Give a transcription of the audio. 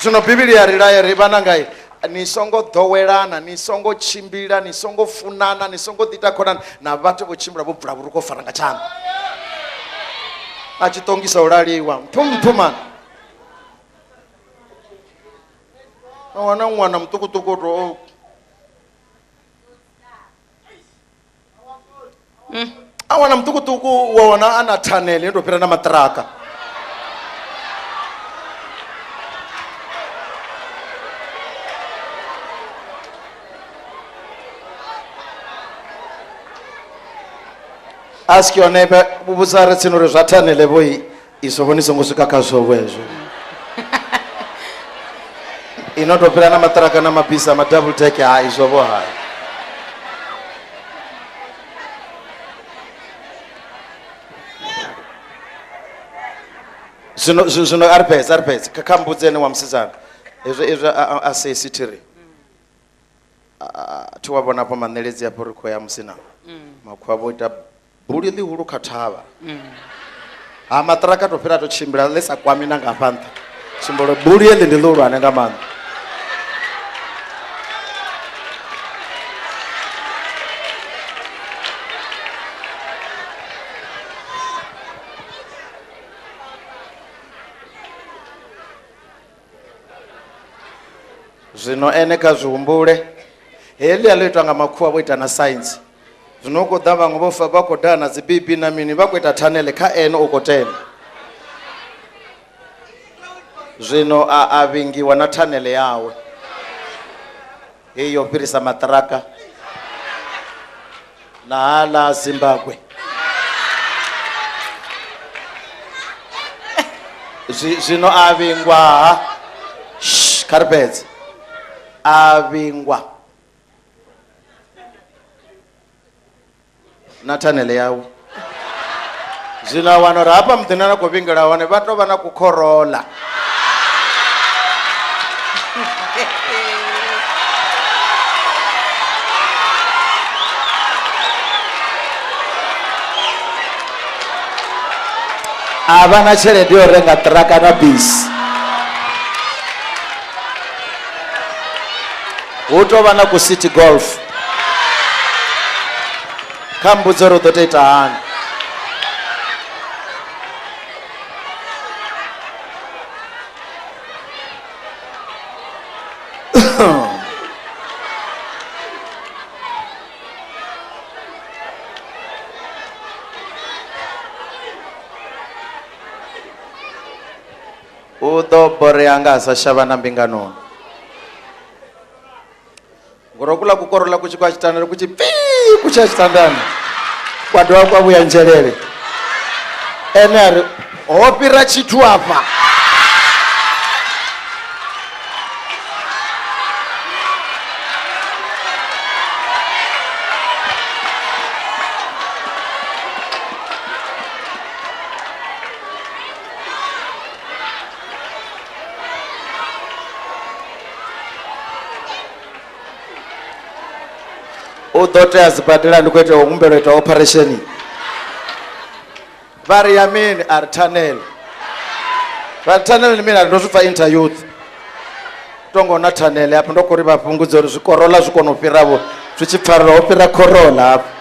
Zwino Bivhili ya ri laya ri vhananga ni songo ḓowelana, ni songo tshimbila, ni songo funana, ni songo ḓiita khonani na vhathu vho tshimbila vho bvula vhurukhu fara nga tshanḓa. A tshi ṱongisa u laliwa mphumphumana. A wana ṅwana muṱukuṱuku o to a wana muṱukuṱuku wa wana a na thanele yo tou fhira na maṱiraka. Ask your neighbor, vhudza re tsini uri zwa thanele vho izwo vho ni songo swika kha zwo hezwo. I no tou fhira na maṱiraka na mabisi a ma double deck ha izwo vho hai. Zwino zwino a ri fhedze a ri fhedze kha kha mbudze ene wa musidzana hezwo hezwo a sesi thiri thi wa vhona afho maṋeledzi afho ri khou ya musina makhuwa vho ita buli ḽihulu kha thavha ha maṱiraka to fhira to tshimbila ḽi sa kwami na nga hafha nṱha tshimbolo buli heḽi ndi ḽihulwane nga maanḓa. Zwino ene kha zwi humbule heḽia ḽo itwa nga makhuwa vho ita na science. Zwino u khou ḓa vhaṅwe vho fa vha khou daha na dzi BP na mini vha khou ita thanele kha ene u khou tenda. Zwino a a vhingiwa na thanele yawe heyi yo fhirisa maṱiraka na hala Zimbabwe. Zwino a vhingwa ha Shh, kha ri fhedze a vhingwa na thanele yawe. Zwino a wana uri hafha muḓini a khou vhingela hone vha tou vha na kukhorola. A vha na tshelede yo renga ṱiraka na bisi. Hu tou vha na ku city golf. Kha mbudze uri u ḓo tou ita hani. U ḓo borea nga a sa shavha na mbinganoni. Ngori kuḽa kukorola ku tshi khou ya tshitandani ku tshi pfii ku tshi ya tshitandani kwa dovha kwa vhuya nzhelele. Ene a ri ho fhira tshithu afha. U ḓo tea sibadela ndi khou ita humbelo ita operation. Vha ri ya mini? A ri thanele. Vha ri thanele ndi mini? A ri ndo zwi pfa inter youth. Tongo na thanele hafha ndo khou ri vha fhungudze uri zwikorola zwi kone u fhira vho zwi tshi pfarela ho fhira khorola hafha.